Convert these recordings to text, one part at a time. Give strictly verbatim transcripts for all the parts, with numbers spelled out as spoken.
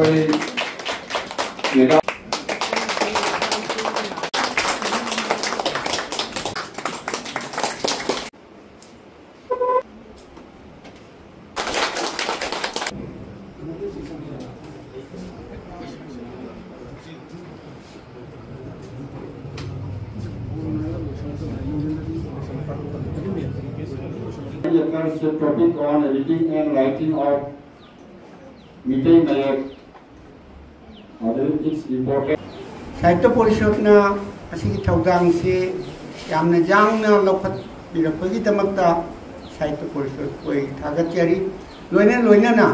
ꯑꯩꯈꯣꯏ madam Topic on editing and writing of Meitei Mayek. ꯑꯗꯨ its important. ꯁꯥꯍꯤꯇ꯭ꯌ ꯄꯣꯔꯤꯁꯠꯅ ꯑꯁꯤꯒꯤ ꯊꯧꯗꯥꯡꯁꯤ ꯌꯥꯝꯅ ꯌꯥꯡꯅ ꯂꯧꯈꯠꯄꯤꯔꯛꯄꯒꯤꯗꯃꯛꯇ ꯁꯥꯍꯤꯇ꯭ꯌ ꯄꯣꯔꯤꯁꯠꯄꯨ ꯑꯩ ꯊꯥꯒꯠꯆꯔꯤ꯫ ꯂꯣꯏꯅ ꯂꯣꯏꯅꯅ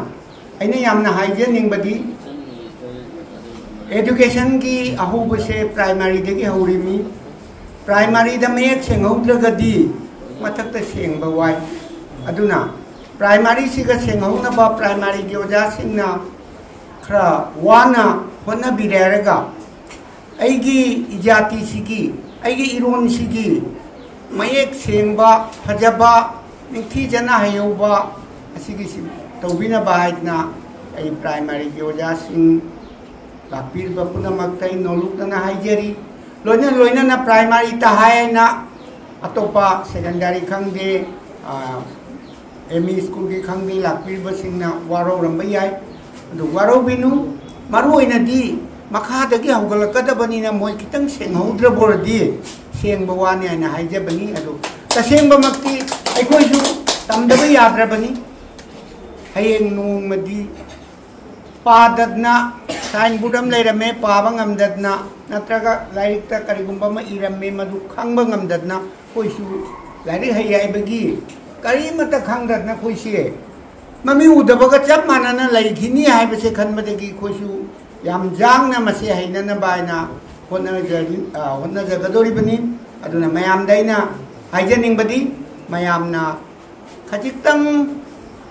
ꯑꯩꯅ ꯌꯥꯝꯅ ꯍꯥꯏꯖꯅꯤꯡꯕꯗꯤ educationꯒꯤ ꯑꯍꯧꯕꯁꯦ primaryꯗꯒꯤ ꯍꯧꯔꯤꯃꯤ꯫ Primaryꯗ ꯃꯌꯦꯛ ꯁꯦꯡꯍꯧꯗ꯭ꯔꯒꯗꯤ ꯃꯊꯛꯇ ꯁꯦꯡꯕ ꯋꯥꯏ꯫ ꯑꯗꯨꯅ primaryꯁꯤꯒ ꯁꯦꯡꯍꯧꯅꯕ primaryꯒꯤ ꯑꯣꯖꯥꯁꯤꯡꯅ ꯈꯔ ꯋꯥꯅ ꯍꯣꯠꯅꯕꯤꯔꯦ ꯍꯥꯏꯔꯒ ꯑꯩꯒꯤ ꯏꯖꯥꯇꯤꯁꯤꯒꯤ, ꯑꯩꯒꯤ ꯏꯔꯣꯟꯁꯤꯒꯤ ꯃꯌꯦꯛ ꯁꯦꯡꯕ, ꯐꯖꯕ, ꯅꯤꯡꯊꯤꯖꯅ ꯍꯩꯍꯧꯕ ꯑꯁꯤꯒꯤꯁꯤ ꯇꯧꯕꯤꯅꯕ ꯍꯥꯏꯗꯅ ꯑꯩ primaryꯒꯤ ꯑꯣꯖꯥꯁꯤꯡ ꯂꯥꯛꯄꯤꯔꯤꯕ ꯄꯨꯝꯅꯃꯛꯇ ꯑꯩ ꯅꯣꯂꯨꯛꯇꯅ ꯍꯥꯏꯖꯔꯤ꯫ ꯂꯣꯏꯅ ꯂꯣꯏꯅꯅ primaryꯇ ꯍꯥꯏꯅ ꯑꯇꯣꯞꯄ secondary ꯈꯪꯗꯦ, ꯑꯦꯝ ꯏ ꯁ꯭ꯀꯨꯜꯒꯤ ꯈꯪꯗꯦ, ꯂꯥꯛꯄꯤꯔꯤꯕꯁꯤꯡꯅ ꯋꯥꯔꯧꯔꯝꯕ ꯌꯥꯏ꯫ ꯑꯗꯨ ꯋꯥꯔꯧꯕꯤꯅꯨ꯫ ꯃꯔꯨ ꯑꯣꯏꯅꯗꯤ ꯃꯈꯥꯗꯒꯤ ꯍꯧꯒꯠꯂꯛꯀꯗꯕꯅꯤꯅ ꯃꯣꯏ ꯈꯤꯇꯪ ꯁꯦꯡꯍꯧꯗ꯭ꯔꯕ ꯑꯣꯏꯔꯗꯤ ꯁꯦꯡꯕ ꯋꯥꯅꯤ ꯍꯥꯏꯅ ꯍꯥꯏꯖꯕꯅꯤ꯫ ꯑꯗꯨ ꯇꯁꯦꯡꯕꯃꯛꯇꯤ ꯑꯩꯈꯣꯏꯁꯨ ꯇꯝꯗꯕ ꯌꯥꯗ꯭ꯔꯕꯅꯤ꯫ ꯍꯌꯦꯡ ꯅꯣꯡꯃꯗꯤ ꯄꯥꯗꯗꯅ, signboard ꯑꯃ ꯂꯩꯔꯝꯃꯦ, ꯄꯥꯕ ꯉꯝꯗꯗꯅ, ꯅꯠꯇ꯭ꯔꯒ ꯂꯥꯏꯔꯤꯛꯇ ꯀꯔꯤꯒꯨꯝꯕ ꯑꯃ ꯏꯔꯝꯃꯦ, ꯃꯗꯨ ꯈꯪꯕ ꯉꯝꯗꯗꯅ ꯑꯩꯈꯣꯏꯁꯨ ꯂꯥꯏꯔꯤꯛ ꯍꯩ ꯍꯥꯏꯕꯒꯤ ꯀꯔꯤꯃꯠꯇ ꯈꯪꯗꯗꯅ ꯑꯩꯈꯣꯏꯁꯦ ꯃꯃꯤ ꯎꯗꯕꯒ ꯆꯞ ꯃꯥꯟꯅꯅ ꯂꯩꯈꯤꯅꯤ ꯍꯥꯏꯕꯁꯦ ꯈꯟꯕꯗꯒꯤ ꯑꯩꯈꯣꯏꯁꯨ ꯌꯥꯝ ꯌꯥꯡꯅ ꯃꯁꯤ ꯍꯩꯅꯅꯕ ꯍꯥꯏꯅ ꯍꯣꯠꯅꯖꯔꯤ-, ꯑ, ꯍꯣꯠꯅꯖꯒꯗꯧꯔꯤꯕꯅꯤ꯫ ꯑꯗꯨꯅ ꯃꯌꯥꯝꯗ ꯑꯩꯅ ꯍꯥꯏꯖꯅꯤꯡꯕꯗꯤ ꯃꯌꯥꯝꯅ ꯈꯖꯤꯛꯇꯪ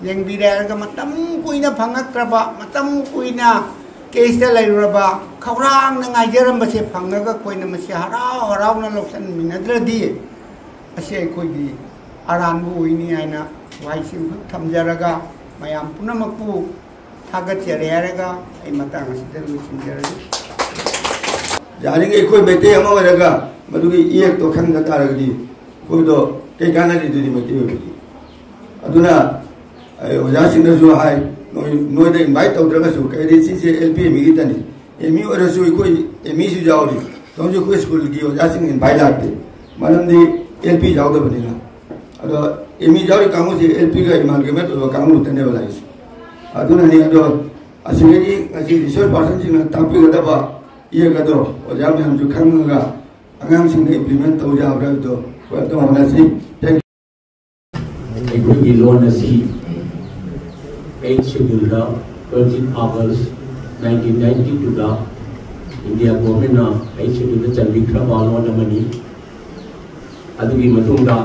ꯌꯦꯡꯕꯤꯔꯦ ꯍꯥꯏꯔꯒ ꯃꯇꯝ ꯀꯨꯏꯅ ꯐꯪꯉꯛꯇ꯭ꯔꯕ, ꯃꯇꯝ ꯀꯨꯏꯅ caseꯇ ꯂꯩꯔꯨꯔꯕ, ꯈꯧꯔꯥꯡꯅ ꯉꯥꯏꯖꯔꯝꯕꯁꯦ ꯐꯪꯉꯒ ꯑꯩꯈꯣꯏꯅ ꯃꯁꯤ ꯍꯔꯥꯎ ꯍꯔꯥꯎꯅ ꯂꯧꯁꯤꯟꯃꯤꯟꯅꯗ꯭ꯔꯗꯤ ꯑꯁꯤ ꯑꯩꯈꯣꯏꯒꯤ ꯑꯔꯥꯟꯕ ꯑꯣꯏꯅꯤ ꯍꯥꯏꯅ ꯋꯥꯍꯩꯁꯤꯡꯈꯛ ꯊꯝꯖꯔꯒ ꯃꯌꯥꯝ ꯄꯨꯝꯅꯃꯛꯄꯨ ꯊꯥꯒꯠꯆꯔꯤ ꯍꯥꯏꯔꯒ ꯑꯩ ꯃꯇꯥꯡ ꯑꯁꯤꯗ ꯂꯣꯏꯁꯤꯟꯖꯔꯒꯦ꯫ ꯌꯥꯔꯤꯉꯩ ꯑꯩꯈꯣꯏ ꯃꯩꯇꯩ ꯑꯃ ꯑꯣꯏꯔꯒ ꯃꯗꯨꯒꯤ ꯏꯌꯦꯛꯇꯣ ꯈꯪꯗ ꯇꯥꯔꯒꯗꯤ ꯑꯩꯈꯣꯏꯗꯣ ꯀꯩ ꯀꯥꯟꯅꯔꯤꯗꯨꯗꯤ ꯃꯩꯇꯩ ꯑꯣꯏꯕꯒꯤ? ꯑꯗꯨꯅ ꯑꯩ ꯑꯣꯖꯥꯁꯤꯡꯗꯁꯨ ꯍꯥꯏ, ꯅꯣꯏ, ꯅꯣꯏꯗ ꯏꯟꯚꯥꯏꯠ ꯇꯧꯗ꯭ꯔꯒꯁꯨ, ꯀꯩꯗꯤ ꯁꯤꯁꯦ ꯑꯦꯜ ꯄꯤ ꯑꯦꯝ ꯏꯒꯤꯇꯅꯤ, ꯑꯦꯝ ꯏ ꯑꯣꯏꯔꯁꯨ ꯑꯩꯈꯣꯏ ꯑꯦꯝ ꯏꯁꯨ ꯌꯥꯎꯔꯤ꯫ ꯇꯧꯕꯁꯨ ꯑꯩꯈꯣꯏ ꯁ꯭ꯀꯨꯜꯒꯤ ꯑꯣꯖꯥꯁꯤꯡ ꯏꯟꯚꯥꯏꯠ ꯂꯥꯛꯇꯦ, ꯃꯔꯝꯗꯤ ꯑꯦꯜ ꯄꯤ ꯌꯥꯎꯗꯕꯅꯤꯅ꯫ ꯑꯗꯣ ꯑꯦꯝ ꯏ ꯌꯥꯎꯔꯤ ꯀꯥꯡꯕꯨꯁꯦ ꯑꯦꯜ ꯄꯤꯒ ꯑꯃꯥꯜꯒꯃꯦꯠ ꯑꯣꯏꯕ ꯀꯥꯡꯕꯨ ꯈꯛꯇꯅꯦꯕ ꯂꯥꯛꯏꯁꯦ꯫ ꯑꯗꯨꯅꯅꯤ꯫ ꯑꯗꯣ ꯑꯁꯤꯗꯒꯤ ꯉꯁꯤ ꯔꯤꯁꯣꯔꯁ ꯄꯥꯔꯁꯟꯁꯤꯡꯅ ꯇꯥꯛꯄꯤꯒꯗꯕ ꯏꯌꯦꯛ ꯑꯗꯣ ꯑꯣꯖꯥ ꯃꯌꯥꯝꯁꯨ ꯈꯪꯉꯒ ꯑꯉꯥꯡꯁꯤꯡꯗ ꯏꯝꯄ꯭ꯂꯤꯃꯦꯟ ꯇꯧ ꯌꯥꯕ꯭ꯔꯥ ꯍꯥꯏꯕꯗꯣ ꯑꯩꯈꯣꯏ ꯑꯝꯇ ꯍꯣꯠꯅꯁꯤ꯫ Thank you꯫ ꯑꯩꯈꯣꯏꯒꯤ ꯂꯣꯟ ꯑꯁꯤ ꯑꯩꯠ ꯁꯦꯗ꯭ꯌꯨꯜꯗ, ꯇ꯭ꯋꯦꯟꯇꯤ ꯑꯥꯒꯁ ꯅꯥꯏꯟꯇꯤꯟ ꯅꯥꯏꯟꯇꯤ ꯇꯨꯗ ꯏꯟꯗꯤꯌꯥ ꯒꯣꯔꯃꯦꯟꯅ ꯑꯩꯠ ꯁꯦꯗ꯭ꯌꯨꯜꯗ ꯆꯟꯕꯤꯈ꯭ꯔꯕ ꯂꯣꯟ ꯑꯃꯅꯤ꯫ ꯑꯗꯨꯒꯤ ꯃꯇꯨꯡꯗ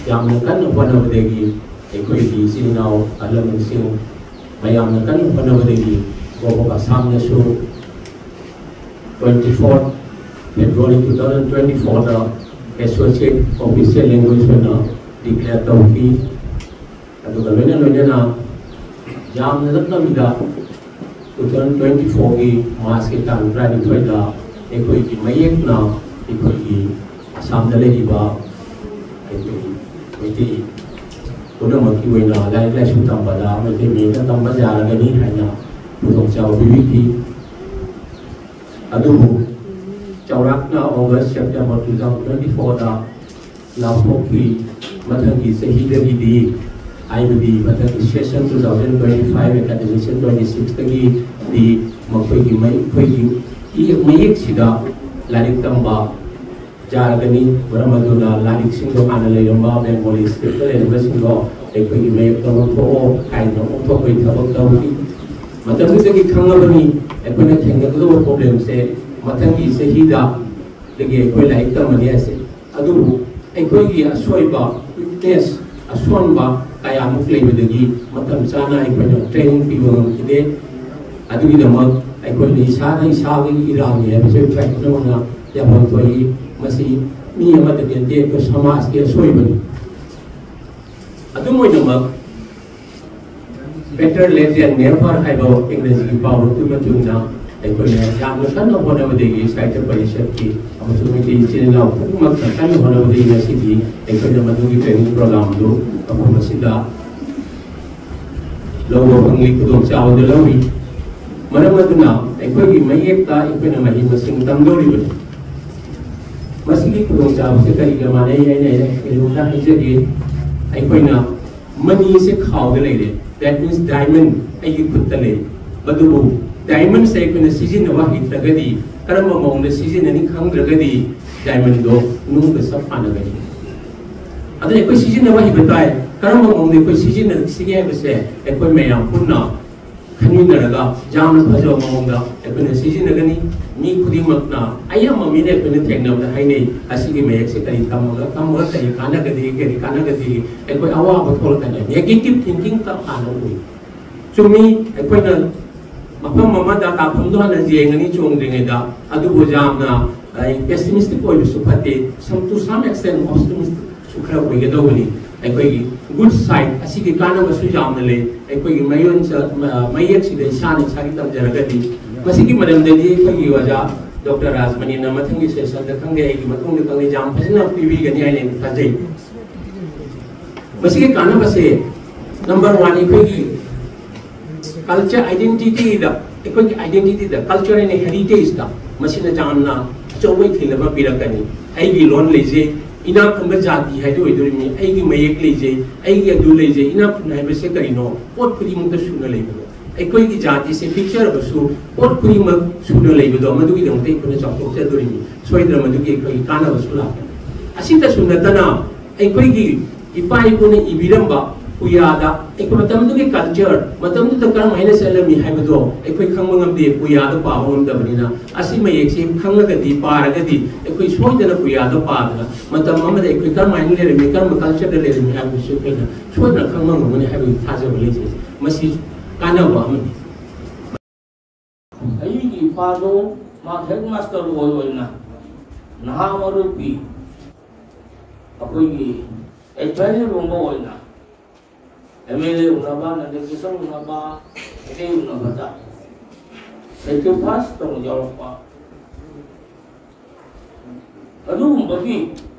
ꯌꯥꯝꯅ ꯀꯟꯅ ꯍꯣꯠꯅꯕꯗꯒꯤ ꯑꯩꯈꯣꯏꯒꯤ ꯏꯆꯤꯜ ꯏꯅꯥꯎ ꯑꯍꯜ ꯂꯃꯟꯁꯤꯡ ꯃꯌꯥꯝꯅ ꯀꯟꯅ ꯍꯣꯠꯅꯕꯗꯒꯤ ꯒꯣꯕꯣꯛ ꯑꯁꯥꯝꯅꯁꯨ twenty four February two thousand twenty fourꯗ associate official language ꯑꯣꯏꯅ declare ꯇꯧꯈꯤ꯫ ꯑꯗꯨꯒ ꯂꯣꯏꯅ ꯂꯣꯏꯅꯅ ꯌꯥꯝꯅ ꯅꯛꯅꯕꯤꯗ two thousand twenty fourꯒꯤ Marchꯀꯤ ꯇꯥꯡ ꯇꯔꯥꯅꯤꯊꯣꯏꯗ ꯑꯩꯈꯣꯏꯒꯤ ꯃꯌꯦꯛꯅ ꯑꯩꯈꯣꯏꯒꯤ ꯑꯁꯥꯝꯗ ꯂꯩꯔꯤꯕ ꯑꯩꯈꯣꯏ ꯃꯩꯇꯩ ꯄꯨꯝꯅꯃꯛꯀꯤ ꯑꯣꯏꯅ ꯂꯥꯏꯔꯤꯛ ꯂꯥꯏꯁꯨ ꯇꯝꯕꯗ ꯃꯩꯇꯩ ꯃꯌꯦꯛꯅ ꯇꯝꯕ ꯌꯥꯔꯒꯅꯤ ꯍꯥꯏꯅ ꯈꯨꯗꯣꯡꯆꯥꯕ ꯄꯤꯕꯤꯈꯤ꯫ ꯑꯗꯨꯕꯨ ꯆꯥꯎꯔꯥꯛꯅ August September two thousand twenty fourꯗ ꯂꯥꯎꯊꯣꯛꯈꯤ꯫ ꯃꯊꯪꯒꯤ ꯆꯍꯤꯗꯒꯤꯗꯤ, ꯍꯥꯏꯕꯗꯤ ꯃꯊꯪꯒꯤ session two thousand twenty five academic session twenty sixꯇꯒꯤꯗꯤ ꯃꯈꯣꯏꯒꯤ ꯃꯩ-, ꯑꯩꯈꯣꯏꯒꯤ ꯏꯌꯦꯛ ꯃꯌꯦꯛꯁꯤꯗ ꯂꯥꯏꯔꯤꯛ ꯇꯝꯕ ꯌꯥꯔꯒꯅꯤ꯫ ꯃꯔꯝ ꯑꯗꯨꯅ ꯂꯥꯏꯔꯤꯛꯁꯤꯡꯗꯣ ꯍꯥꯟꯅ ꯂꯩꯔꯝꯕ Bengali scriptꯇ ꯂꯩꯔꯝꯕꯁꯤꯡꯗꯣ ꯑꯩꯈꯣꯏꯒꯤ ꯃꯌꯦꯛꯇ ꯑꯣꯟꯊꯣꯛꯑꯣ ꯍꯥꯏꯅ ꯑꯣꯟꯊꯣꯛꯄꯒꯤ ꯊꯕꯛ ꯇꯧꯈꯤ꯫ ꯃꯇꯝꯗꯨꯗꯒꯤ ꯈꯪꯉꯕꯅꯤ ꯑꯩꯈꯣꯏꯅ ꯊꯦꯡꯅꯒꯗꯧꯕ problemꯁꯦ ꯃꯊꯪꯒꯤ ꯆꯍꯤꯗ ꯗꯒꯤ ꯑꯩꯈꯣꯏ ꯂꯥꯏꯔꯤꯛ ꯇꯝꯃꯅꯤ ꯍꯥꯏꯁꯦ꯫ ꯑꯗꯨꯕꯨ ꯑꯩꯈꯣꯏꯒꯤ ꯑꯁꯣꯏꯕ, weakness, ꯑꯁꯣꯟꯕ ꯀꯌꯥꯃꯨꯛ ꯂꯩꯕꯗꯒꯤ ꯃꯇꯝ ꯆꯥꯅ ꯑꯩꯈꯣꯏꯅ training ꯄꯤꯕ ꯉꯝꯈꯤꯗꯦ꯫ ꯑꯗꯨꯒꯤꯗꯃꯛ ꯑꯩꯈꯣꯏꯅ ꯏꯁꯥꯅ ꯏꯁꯥꯒꯤ ꯏꯔꯥꯜꯅꯤ ꯍꯥꯏꯕꯁꯦ ꯑꯩꯈꯣꯏ ꯄꯨꯝꯅꯃꯛꯅ ꯌꯥꯐꯝ ꯊꯣꯛꯏ꯫ ꯃꯁꯤ ꯃꯤ ꯑꯃꯠꯇꯒꯤ ꯅꯠꯇꯦ, ꯑꯩꯈꯣꯏ ꯁꯃꯥꯖꯀꯤ ꯑꯁꯣꯏꯕꯅꯤ꯫ ꯑꯗꯨꯝ ꯑꯣꯏꯅꯃꯛ, Better late than never ꯍꯥꯏꯕ ꯏꯪꯒ꯭ꯔꯦꯖꯤꯒꯤ ꯄꯥꯎꯔꯧꯒꯤ ꯃꯇꯨꯡ ꯏꯟꯅ ꯑꯩꯈꯣꯏꯅ ꯌꯥꯝꯅ ꯀꯟꯅ ꯍꯣꯠꯅꯕꯗꯒꯤ ꯁꯥꯍꯤꯇ꯭ꯌ ꯄꯔꯤꯁꯠꯀꯤ ꯑꯃꯁꯨꯡ ꯃꯩꯇꯩ ꯏꯆꯤꯜ ꯏꯅꯥꯎ ꯈꯨꯗꯤꯡꯃꯛꯅ ꯀꯟꯅ ꯍꯣꯠꯅꯕꯗꯒꯤ ꯉꯁꯤꯗꯤ ꯑꯩꯈꯣꯏꯅ ꯃꯗꯨꯒꯤ training program ꯗꯨ ꯃꯐꯝ ꯑꯁꯤꯗ ꯂꯧꯕ ꯐꯪꯂꯤ, ꯈꯨꯗꯣꯡꯆꯥꯕꯗꯨ ꯂꯧꯔꯤ꯫ ꯃꯔꯝ ꯑꯗꯨꯅ ꯑꯩꯈꯣꯏꯒꯤ ꯃꯌꯦꯛꯇ ꯑꯩꯈꯣꯏꯅ ꯃꯍꯩ ꯃꯁꯤꯡ ꯇꯝꯗꯧꯔꯤꯕꯅꯤ꯫ ꯃꯁꯤꯒꯤ ꯈꯨꯗꯣꯡꯆꯥꯕꯁꯦ ꯀꯔꯤꯒ ꯃꯥꯟꯅꯩ ꯍꯥꯏꯅ ꯑꯩꯅ ꯀꯩꯅꯣꯝꯇ ꯍꯥꯏꯖꯒꯦ꯫ ꯑꯩꯈꯣꯏꯅ money ꯁꯦ ꯈꯥꯎꯗ ꯂꯩꯔꯦ, that means diamond ꯑꯩꯒꯤ ꯈꯨꯠꯇ ꯂꯩ꯫ ꯑꯗꯨꯕꯨ diamond ꯁꯦ ꯑꯩꯈꯣꯏꯅ ꯁꯤꯖꯤꯟꯅꯕ ꯍꯩꯇ꯭ꯔꯒꯗꯤ, ꯀꯔꯝꯕ ꯃꯑꯣꯡꯗ ꯁꯤꯖꯤꯟꯅꯅꯤ ꯈꯪꯗ꯭ꯔꯒꯗꯤ, diamond ꯗꯣ ꯅꯨꯡꯒ ꯆꯞ ꯃꯥꯟꯅꯒꯅꯤ꯫ ꯑꯗꯨꯅ ꯑꯩꯈꯣꯏ ꯁꯤꯖꯤꯟꯅꯕ ꯍꯩꯕ ꯇꯥꯏ꯫ ꯀꯔꯝꯕ ꯃꯑꯣꯡꯗ ꯑꯩꯈꯣꯏ ꯁꯤꯖꯤꯟꯅꯁꯤꯒꯦ ꯍꯥꯏꯕꯁꯦ ꯑꯩꯈꯣꯏ ꯃꯌꯥꯝ ꯄꯨꯟꯅ ꯈꯟꯃꯤꯟꯅꯔꯒ ꯌꯥꯝꯅ ꯐꯖꯕ ꯃꯑꯣꯡꯗ ꯑꯩꯈꯣꯏꯅ ꯁꯤꯖꯤꯟꯅꯒꯅꯤ꯫ ꯃꯤ ꯈꯨꯗꯤꯡꯃꯛꯅ, ꯑꯌꯥꯝꯕ ꯃꯤꯅ ꯑꯩꯈꯣꯏꯅ ꯊꯦꯡꯅꯕꯗ ꯍꯥꯏꯅꯩ, "ꯑꯁꯤꯒꯤ ꯃꯌꯦꯛꯁꯦ ꯀꯔꯤ ꯇꯝꯃꯒ, ꯇꯝꯃꯒ ꯀꯔꯤ ꯀꯥꯟꯅꯒꯗꯒꯦ, ꯀꯔꯤ ꯀꯥꯟꯅꯒꯗꯒꯦ?" ꯑꯩꯈꯣꯏ ꯑꯋꯥꯕ ꯊꯣꯛꯂꯛꯀꯅꯤ꯫ Negative thinking ꯇ ꯍꯥꯟꯅ ꯎꯏ꯫ ꯆꯨꯝꯃꯤ, ꯑꯩꯈꯣꯏꯅ ꯃꯐꯝ ꯑꯃꯗ ꯀꯥꯐꯝꯗꯣ ꯍꯥꯟꯅ ꯌꯦꯡꯒꯅꯤ ꯆꯣꯡꯗ꯭ꯔꯤꯉꯩꯗ, ꯑꯗꯨꯕꯨ ꯌꯥꯝꯅ, ꯑꯩ, pessimistic ꯑꯣꯏꯕꯁꯨ ꯐꯠꯇꯦ, some, to some extent optimistic ꯁꯨ ꯈꯔ ꯑꯣꯏꯒꯗꯧꯕꯅꯤ꯫ ꯑꯩꯈꯣꯏꯒꯤ good side ꯑꯁꯤꯒꯤ ꯀꯥꯟꯅꯕꯁꯨ ꯌꯥꯝꯅ ꯂꯩ꯫ ꯑꯩꯈꯣꯏꯒꯤ ꯃꯌꯣꯟ ꯆ-, ꯃ-, ꯃꯌꯦꯛꯁꯤꯗ ꯏꯁꯥꯅ ꯏꯁꯥꯒꯤ ꯇꯝꯖꯔꯒꯗꯤ, ꯃꯁꯤꯒꯤ ꯃꯔꯝꯗꯗꯤ ꯑꯩꯈꯣꯏꯒꯤ ꯑꯣꯖꯥ ꯗꯣꯛꯇꯔ ꯔꯥꯖꯃꯅꯤꯅ ꯃꯊꯪꯒꯤ session ꯗ ꯈꯪꯗꯦ, ꯑꯩꯒꯤ ꯃꯇꯨꯡꯗ ꯈꯪꯗꯦ, ꯌꯥꯝ ꯐꯖꯅ ꯄꯤꯕꯤꯒꯅꯤ ꯍꯥꯏꯅ ꯑꯩꯅ ꯊꯥꯖꯩ꯫ ꯃꯁꯤꯒꯤ ꯀꯥꯟꯅꯕꯁꯦ number one, ꯑꯩꯈꯣꯏꯒꯤ culture identity ꯗ, ꯑꯩꯈꯣꯏꯒꯤ identity the, culture and heritage ꯇ ꯃꯁꯤꯅ ꯌꯥꯝꯅ ꯑꯆꯧꯕ ꯏꯊꯤꯜ ꯑꯃ ꯄꯤꯔꯛꯀꯅꯤ꯫ ꯑꯩꯒꯤ ꯂꯣꯟ ꯂꯩꯖꯩ, ꯏꯅꯥꯛ ꯈꯨꯟꯕ ꯖꯥꯇꯤ ꯍꯥꯏꯗꯣ ꯑꯣꯏꯗꯣꯔꯤꯕꯅꯤ, ꯑꯩꯒꯤ ꯃꯌꯦꯛ ꯂꯩꯖꯩ, ꯑꯩꯒꯤ ꯑꯗꯨ ꯂꯩꯖꯩ꯫ ꯏꯅꯥꯛ ꯈꯨꯟꯕ ꯍꯥꯏꯕꯁꯦ ꯀꯔꯤꯅꯣ? ꯄꯣꯠ ꯈꯨꯗꯤꯡꯃꯛꯇ ꯁꯨꯅ ꯂꯩꯕꯗꯣ꯫ ꯑꯩꯈꯣꯏꯒꯤ ꯖꯥꯇꯤꯁꯦ ꯄꯤꯛꯆꯔꯕꯁꯨ ꯄꯣꯠ ꯈꯨꯗꯤꯡꯃꯛ ꯁꯨꯅ ꯂꯩꯕꯗꯣ, ꯃꯗꯨꯒꯤꯗꯃꯛꯇ ꯑꯩꯈꯣꯏꯅ ꯆꯥꯎꯊꯣꯛꯆꯗꯣꯔꯤꯕꯅꯤ꯫ ꯁꯣꯏꯗꯅ ꯃꯗꯨꯒꯤ ꯑꯩꯈꯣꯏꯒꯤ ꯀꯥꯟꯅꯕꯁꯨ ꯂꯥꯛꯀꯅꯤ꯫ ꯑꯁꯤꯇꯁꯨ ꯅꯠꯇꯅ, ꯑꯩꯈꯣꯏꯒꯤ ꯏꯄꯥ ꯏꯄꯨꯅ ꯏꯕꯤꯔꯝꯕ ꯄꯨꯌꯥꯗ, ꯑꯩꯈꯣꯏ ꯃꯇꯝꯗꯨꯒꯤ culture, ꯃꯇꯝꯗꯨꯗ ꯀꯔꯝ ꯍꯥꯏꯅ ꯆꯠꯂꯝꯃꯤ ꯍꯥꯏꯕꯗꯣ ꯑꯩꯈꯣꯏ ꯈꯪꯕ ꯉꯝꯗꯦ, ꯄꯨꯌꯥꯗ ꯄꯥꯕ ꯉꯝꯗꯕꯅꯤꯅ꯫ ꯑꯁꯤ ꯃꯌꯦꯛꯁꯤ ꯈꯪꯂꯒꯗꯤ, ꯄꯥꯔꯒꯗꯤ, ꯑꯩꯈꯣꯏ ꯁꯣꯏꯗꯅ ꯄꯨꯌꯥꯗ ꯄꯥꯗꯅ, ꯃꯇꯝ ꯑꯃꯗ ꯑꯩꯈꯣꯏ ꯀꯔꯝ ꯍꯥꯏꯅ ꯂꯩꯔꯝꯃꯤ, ꯀꯔꯝꯕ culture ꯗ ꯂꯩꯔꯝꯃꯤ ꯍꯥꯏꯕꯗꯨꯁꯨ ꯑꯩꯈꯣꯏꯅ ꯁꯣꯏꯗꯅ ꯈꯪꯕ ꯉꯝꯒꯅꯤ ꯍꯥꯏꯕꯒꯤ ꯊꯥꯖꯕ ꯂꯩꯖꯩ꯫ ꯃꯁꯤ ꯀꯥꯟꯅꯕ ꯑꯃꯅꯤ꯫ ꯑꯩꯒꯤ ꯏꯄꯥꯗꯣ ꯃꯥ headmaster ꯑꯣꯏ ꯑꯣꯏꯅ ꯅꯍꯥ ꯃꯔꯨꯞꯀꯤ ꯑꯩꯈꯣꯏꯒꯤ advisor ꯒꯨꯝꯕ ꯑꯣꯏꯅ ꯑꯦꯝ ꯑꯦꯜ ꯑꯦ ꯎꯅꯕ, ꯅꯟꯗ ꯀꯤꯁꯣꯔ ꯎꯅꯕ, ꯑꯇꯩ ꯎꯅꯕꯗ ꯁꯦꯀ꯭ꯔꯤꯐꯥꯏꯁ ꯇꯧꯅ ꯌꯥꯎꯔꯛꯄ꯫ ꯑꯗꯨꯒꯨꯝꯕꯒꯤ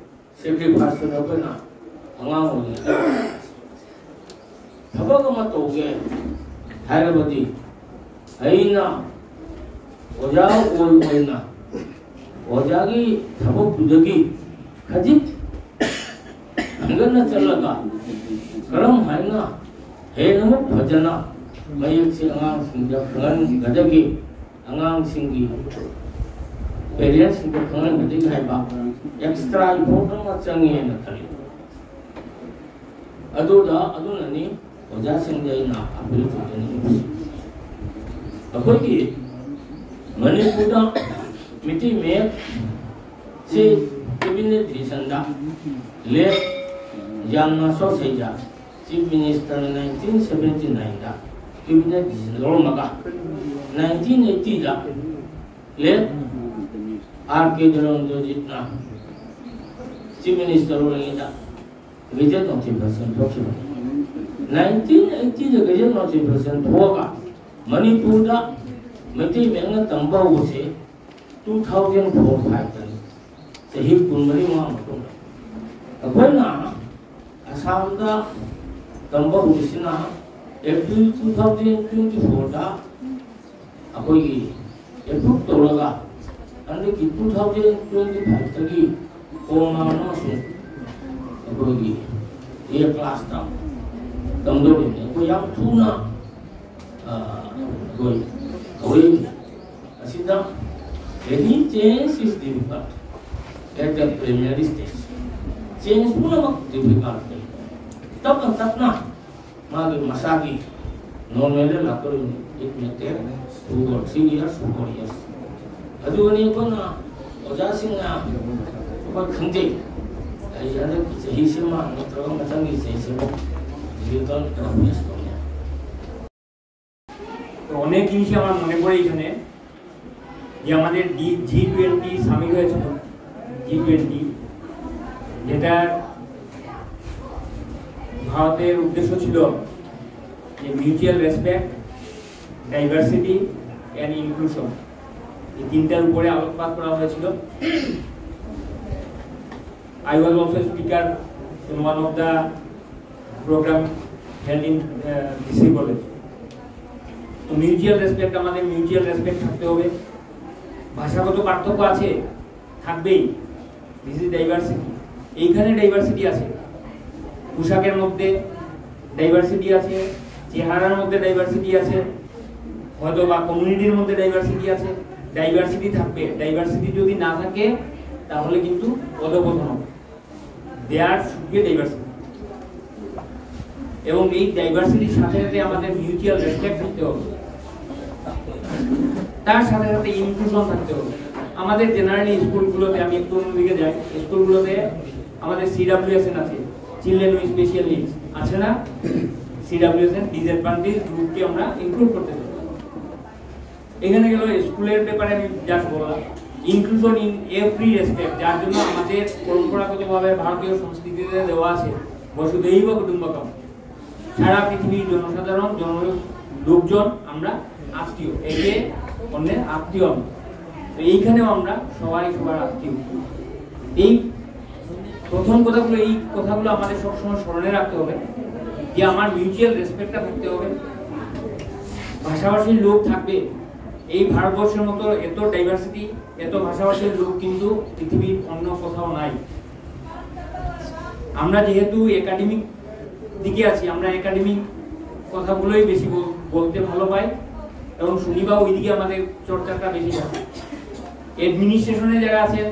ꯁꯦꯀ꯭ꯔꯤꯐꯥꯏꯁꯇꯨꯅ ꯑꯩꯈꯣꯏꯅ ꯑꯉꯥꯡ ꯑꯣꯏꯔꯤꯉꯩꯗ ꯊꯕꯛ ꯑꯃ ꯇꯧꯒꯦ ꯍꯥꯏꯔꯕꯗꯤ, ꯑꯩꯅ ꯑꯣꯖꯥ ꯑꯣꯏ ꯑꯣꯏꯅ ꯑꯣꯖꯥꯒꯤ ꯊꯕꯛꯇꯨꯗꯒꯤ ꯈꯖꯤꯛ ꯍꯦꯟꯒꯠꯅ ꯆꯠꯂꯒ ꯀꯔꯝ ꯍꯥꯏꯅ ꯍꯦꯟꯅ ꯑꯃꯨꯛ ꯐꯖꯅ ꯃꯌꯦꯛꯁꯦ ꯑꯉꯥꯡꯁꯤꯡꯗ ꯈꯪꯍꯟꯒꯗꯒꯦ, ꯑꯉꯥꯡꯁꯤꯡꯒꯤ ꯄꯦꯔꯦꯟꯁꯁꯤꯡꯗ ꯈꯪꯍꯟꯒꯗꯒꯦ ꯍꯥꯏꯕ ꯑꯦꯛꯁꯇ꯭ꯔꯥ ꯏꯐꯣꯔꯠ ꯑꯃ ꯆꯪꯉꯦꯅ ꯈꯜꯂꯤ꯫ ꯑꯗꯨꯗ ꯑꯗꯨꯅꯅꯤ ꯑꯣꯖꯥꯁꯤꯡꯗ ꯑꯩꯅ ꯑꯄꯤꯜ ꯇꯧꯖꯅꯤꯡꯕꯁꯤ꯫ ꯑꯩꯈꯣꯏꯒꯤ ꯃꯅꯤꯄꯨꯔꯗ ꯃꯤꯇꯩ ꯃꯌꯦꯛꯁꯤ ꯀꯦꯕꯤꯅꯦꯠ ꯗꯤꯁꯤꯖꯟꯗ ꯂꯦꯠ ꯌꯥꯝꯅ ꯁꯣꯁꯩꯗ ꯆꯤꯐ ꯃꯤꯅꯤꯁꯇꯔꯅ ꯅꯥꯏꯟꯇꯤꯟ ꯁꯚꯦꯟꯇꯤ ꯅꯥꯏꯟꯗ ꯀꯦꯕꯤꯅꯦꯠ ꯗꯤꯁꯤꯖꯟ ꯂꯧꯔꯝꯃꯒ, ꯅꯥꯏꯟꯇꯤꯟ ꯑꯩꯠꯇꯤꯗ ꯂꯦꯠ ꯑꯥꯔ ꯀꯦ ꯙꯔꯃꯦꯟꯗ꯭ꯔꯖꯤꯠꯅ ꯆꯤꯐ ꯃꯤꯅꯤꯁꯇꯔ ꯑꯣꯏꯔꯤꯉꯩꯗ ꯒꯦꯖꯦꯠ ꯅꯣꯇꯤꯐꯤꯀꯦꯁꯟ ꯊꯣꯛꯈꯤꯕꯅꯤ꯫ ꯅꯥꯏꯟꯇꯤꯟ ꯑꯩꯠꯇꯤꯗ ꯒꯦꯖꯦꯠ ꯅꯣꯇꯤꯐꯤꯀꯦꯁꯟ ꯊꯣꯛꯑꯒ ꯃꯅꯤꯄꯨꯔꯗ ꯃꯩꯇꯩ ꯃꯌꯦꯛꯅ ꯇꯝꯕ ꯍꯧꯕꯁꯦ ꯇꯨ ꯊꯥꯎꯖꯟ ꯐꯣꯔ ꯐꯥꯏꯚꯇꯅꯤ, ꯆꯍꯤ ꯀꯨꯟꯃꯔꯤ ꯃꯉꯥ ꯃꯇꯨꯡꯗ꯫ ꯑꯩꯈꯣꯏꯅ ꯑꯁꯥꯝꯗ ꯇꯝꯕ ꯍꯧꯔꯤꯁꯤꯅ ꯑꯦꯄ꯭ꯔꯤꯜ ꯇꯨ ꯊꯥꯎꯖꯟ ꯇ꯭ꯋꯦꯟꯇꯤ ꯐꯣꯔꯗ ꯑꯩꯈꯣꯏꯒꯤ ꯑꯦꯄ꯭ꯔꯨꯞ ꯇꯧꯔꯒ ꯍꯟꯗꯛꯀꯤ ꯇꯨ ꯊꯥꯎꯖꯟ ꯇ꯭ꯋꯦꯟꯇꯤ ꯐꯥꯏꯚꯇꯒꯤ ꯀꯣꯃꯥꯟ ꯑꯃꯁꯨꯡ ꯑꯩꯈꯣꯏꯒꯤ ꯑꯦ ꯀ꯭ꯂꯥꯁꯇ ꯇꯝꯗꯧꯔꯤꯕꯅꯤ꯫ ꯑꯩꯈꯣꯏ ꯌꯥꯝ ꯊꯨꯅ, ꯑ, ꯑꯩꯈꯣꯏ ꯍꯧꯔꯛꯏꯕꯅꯤ꯫ ꯑꯁꯤꯗ any change is difficult at the primary stage. Change ꯄꯨꯝꯅꯃꯛ difficult ꯅꯤ꯫ ꯇꯞꯅ ꯇꯞꯅ ꯃꯥꯒꯤ ꯃꯁꯥꯒꯤ ꯅꯣꯔꯃꯦꯜꯗ ꯂꯥꯛꯇꯧꯔꯤꯕꯅꯤ꯫ It may take two or three years, four years. ꯑꯗꯨꯒꯅꯤ ꯑꯩꯈꯣꯏꯅ ꯑꯣꯖꯥꯁꯤꯡꯅ ꯑꯩꯈꯣꯏ ꯈꯪꯖꯩ, ꯑꯩ ꯍꯟꯗꯛꯀꯤ ꯆꯍꯤꯁꯤꯃ ꯅꯠꯇ꯭ꯔꯒ ꯃꯊꯪꯒꯤ ꯆꯍꯤꯁꯤꯃ ꯗꯤꯐꯤꯀꯜꯠ ꯇꯧꯔꯛꯄ ꯌꯥꯏ꯫ তো অনেক জিনিসই আমার মনে পড়ে এখানে, যে আমাদের ডি জি টোয়েন্টি সামিট হয়েছিল, জি টোয়েন্টি, যেটার ভারতের উদ্দেশ্য ছিল যে mutual respect, diversity and inclusion, এই তিনটার উপরে আলোকপাত করা হয়েছিল। I was also speaker in one of the program held in uh, D C College. তো মিউচুয়াল রেসপেক্ট, আমাদের মিউচুয়াল রেসপেক্ট থাকতে হবে। ভাষাগত পার্থক্য আছে, থাকবেই। This is diversity. এইখানে ডাইভার্সিটি আছে, পোশাকের মধ্যে ডাইভার্সিটি আছে, চেহারার মধ্যে ডাইভার্সিটি আছে, হয়তো বা কমিউনিটির মধ্যে ডাইভার্সিটি আছে। ডাইভার্সিটি থাকবে। ডাইভার্সিটি যদি না থাকে, তাহলে কিন্তু অধপতন হবে। There should be diversity. এবং এই ডাইভার্সিটির সাথে সাথে আমাদের মিউচুয়াল রেসপেক্ট থাকতে হবে। তার সাথে সাথে ইনক্লুশন থাকতে হবে। আমাদের জেনারেলি স্কুলগুলোতে, আমি একটু অন্যদিকে যাই, স্কুলগুলোতে আমাদের সিডাব্লিউএসএন আছে, চিলড্রেন উইথ স্পেশাল নিডস আছে না? সিডাব্লিউএসএন, ডিসঅ্যাডভান্টেজ গ্রুপকে আমরা ইনক্লুড করতে চাই। এখানে গেল স্কুলের ব্যাপারে আমি জাস্ট বললাম, ইনক্লুশন ইন এভরি রেসপেক্ট, যার জন্য আমাদের পরম্পরাগতভাবে ভারতীয় সংস্কৃতিতে দেওয়া আছে বসুধৈব কুটুম্বকম। সারা পৃথিবীর জনসাধারণ, জন লোকজন আমরা আত্মীয়, একে অন্যের আত্মীয় আমরা। তো এইখানেও আমরা সবাই সবার আত্মীয়। এই প্রথম কথাগুলো, এই কথাগুলো আমাদের সবসময় স্মরণে রাখতে হবে যে আমার মিউচুয়াল রেসপেক্টটা থাকতে হবে। ভাষাভাষীর লোক থাকবে। এই ভারতবর্ষের মতো এত ডাইভার্সিটি, এত ভাষাভাষীর লোক কিন্তু পৃথিবীর অন্য কোথাও নাই। আমরা যেহেতু একাডেমিক দিকে আছি, আমরা একাডেমিক কথাগুলোই বেশি বল- বলতে ভালো পাই, এবং শুনি বা ওইদিকে আমাদের চর্চাটা বেশি থাকে। অ্যাডমিনিস্ট্রেশনে যারা আছেন,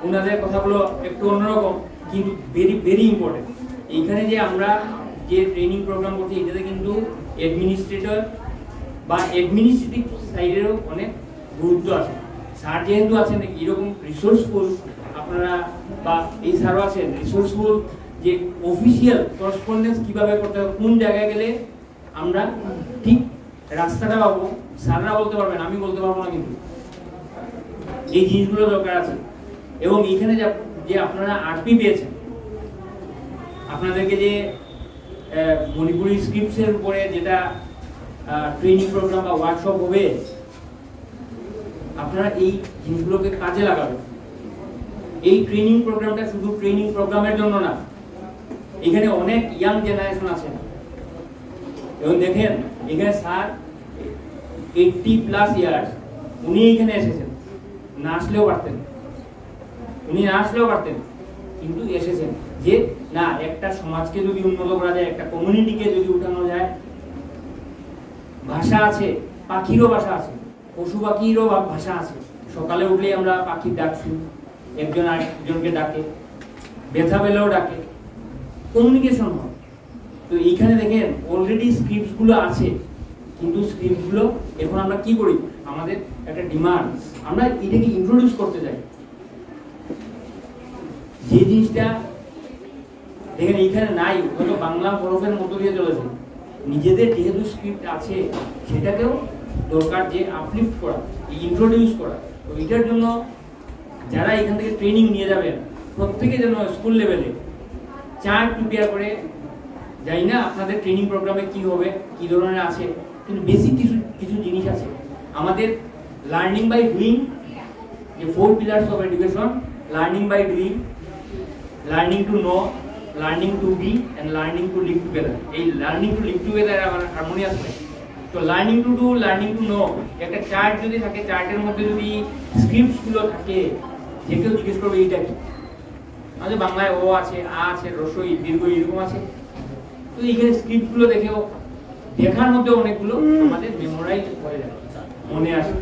ওনাদের কথাগুলো একটু অন্যরকম, কিন্তু ভেরি ভেরি ইম্পর্টেন্ট। এইখানে যে আমরা যে ট্রেনিং প্রোগ্রাম করছি, এটাতে কিন্তু অ্যাডমিনিস্ট্রেটর বা অ্যাডমিনিস্ট্রেটিভ সাইডেরও অনেক গুরুত্ব আছে। স্যার যেহেতু আছেন এরকম রিসোর্সফুল, আপনারা বা এই স্যারও আছেন রিসোর্সফুল, যে অফিসিয়াল করেসপন্ডেন্স কীভাবে করতে হবে, কোন জায়গায় গেলে আমরা ঠিক রাস্তাটা পাবো, স্যাররা বলতে পারবেন, আমি বলতে পারবো না। কিন্তু এই জিনিসগুলো দরকার আছে। এবং এখানে যে আপ- যে আপনারা আরপি পেয়েছেন, আপনাদেরকে যে মণিপুরি স্ক্রিপ্টসের উপরে যেটা ট্রেনিং প্রোগ্রাম বা ওয়ার্কশপ হবে, আপনারা এই জিনিসগুলোকে কাজে লাগাবেন। এই ট্রেনিং প্রোগ্রামটা শুধু ট্রেনিং প্রোগ্রামের জন্য না, এখানে অনেক ইয়াং জেনারেশন আছেন। এবং দেখেন, এখানে স্যার এইটটি প্লাস ইয়ার্স, উনি এখানে এসেছেন, না আসলেও পারতেন, উনি না আসলেও পারতেন, কিন্তু এসেছেন। যে না, একটা সমাজকে যদি উন্নত করা যায়, একটা কমিউনিটিকে যদি উঠানো যায়, ভাষা আছে, পাখিরও ভাষা আছে, পশু পাখিরও ভা- ভাষা আছে। সকালে উঠলেই আমরা পাখির ডাক শুনি, একজন আরেকজনকে ডাকে, ব্যথা পেলেও ডাকে, কমিউনিকেশন হয়। তো এইখানে দেখেন, অলরেডি স্ক্রিপ্টসগুলো আছে, কিন্তু স্ক্রিপ্টসগুলো এখন আমরা কি করি? আমাদের একটা ডিমান্ড, আমরা এটাকে ইন্ট্রোডিউস করতে চাই। যে জিনিসটা দেখেন এইখানে নাই, হয়তো বাংলা হরফের মধ্য দিয়ে চলেছে। নিজেদের যেহেতু স্ক্রিপ্ট আছে, সেটাকেও দরকার যে আপলিফট করা, ইন্ট্রোডিউস করা। তো এটার জন্য যারা এখান থেকে ট্রেনিং নিয়ে যাবেন, প্রত্যেকে যেন স্কুল লেভেলে চার্ট প্রিপেয়ার করে, জানি না আপনাদের ট্রেনিং প্রোগ্রামে কি হবে, কি ধরনের আছে, কিন্তু বেসিক কিছু কিছু জিনিস আছে। আমাদের লার্নিং বাই ডুইং, যে four pillars of education, learning by doing, learning to know, learning to be and learning to live together. এই লার্নিং টু লিভ টুগেদার আমার হারমোনিয়াস নাই। তো learning to do, learning to know, একটা chart যদি থাকে, চার্টের মধ্যে যদি স্ক্রিপ্টসগুলো থাকে, যে কেউ জিজ্ঞেস করবে এইটা কি। আমাদের বাংলায় অ আছে, আ আছে, হ্রস্ব ই, দীর্ঘ ই এরকম আছে। তো এইখানে স্ক্রিপ্টগুলো দেখেও, দেখার মধ্যে অনেকগুলো আমাদের মেমোরাইজ হয়ে যায়, মনে আসে।